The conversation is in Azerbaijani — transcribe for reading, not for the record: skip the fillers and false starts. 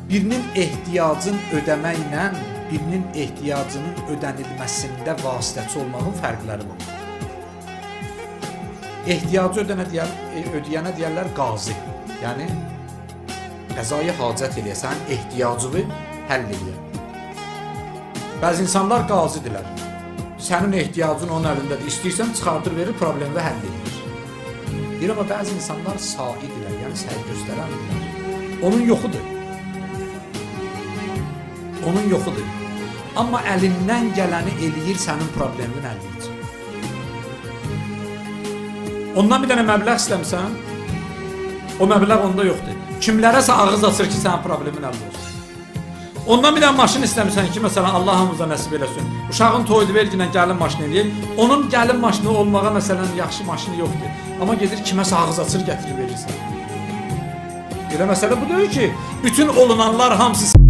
Birinin ehtiyacın ödəməklə birinin ehtiyacının ödənilməsində vasitəçi olmağın fərqləri var. Ehtiyacı ödənə deyər, ödəyənə deyərlər qazi. Yəni qəzayı hacət eləyə, sənin ehtiyacını həll eləyə. Bəzi insanlar qazidirlər. Sənin ehtiyacın onun əlindədir. İstəyirsən çıxardır verir, problemi həll edir. Deyir, amma bəzi insanlar saidirlər, yəni səy göstərəndirlər. Onun yoxudur. Onun yoxudur. Amma əlindən gələni eləyir sənin problemin həlli üçün. Ondan bir dənə məbləğ istəmisən, o məbləğ onda yoxdur. Kimlərəsə ağız açır ki, sənin problemin həll olsun. Ondan bir dənə maşın istəmisən ki, məsələn, Allah hamımıza nəsib eləsin. Uşağın toyudur, verginlə gəlin maşını eləyir. Onun gəlin maşını olmağa məsələn yaxşı maşını yoxdur. Amma gedir kiməsə ağız açır, gətirir verirsən. Elə məsələ bu deyil ki, bütün olunanlar hamısı